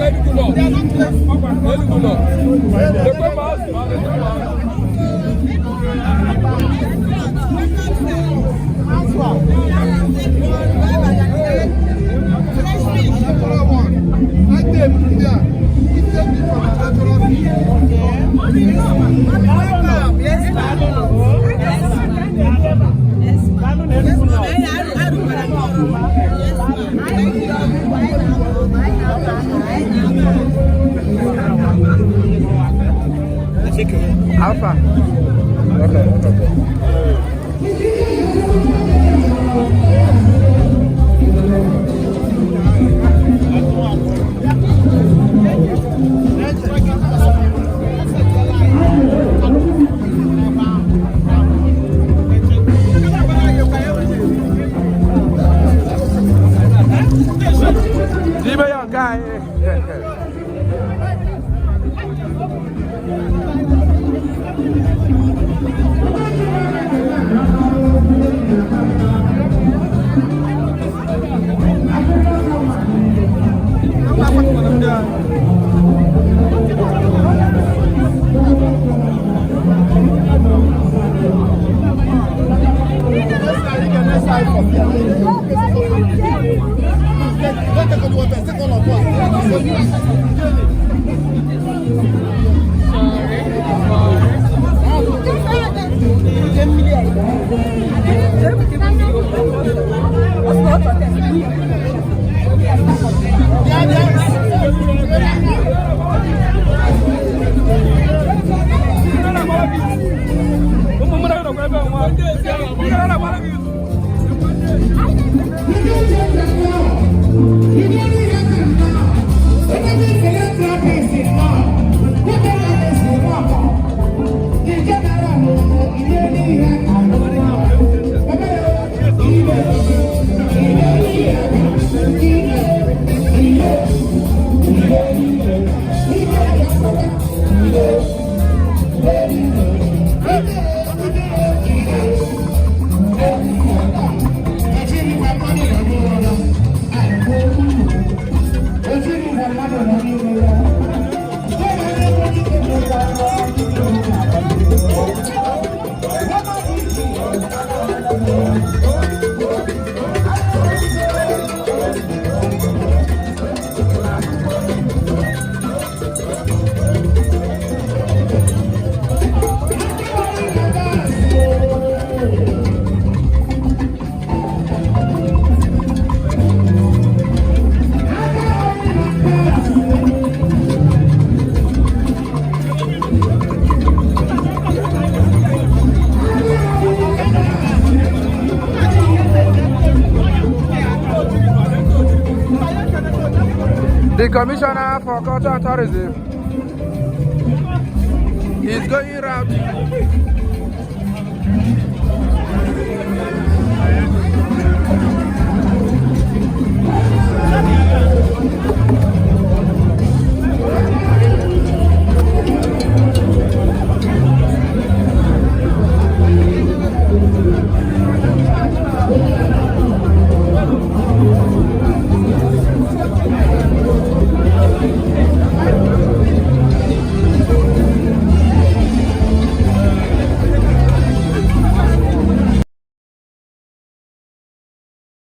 Enugu North. Enugu North. Lekwe ma azụ, lekwe ma azụ. Natural one. Item ndị a, item dị from natural fish. Welcome. Yes, ma'am. Yes, ma'am. Yes, ma'am. Yes, ma'am. Thank you. Alpha. Okay. N'ime ya nke anyị. Next time from here. Don't take only one person, take all of us. Ụmụ mmadụ nọkwa ebe a nwa. Ndị na-agbara gị izu. The Commissioner for Culture and Tourism is going round.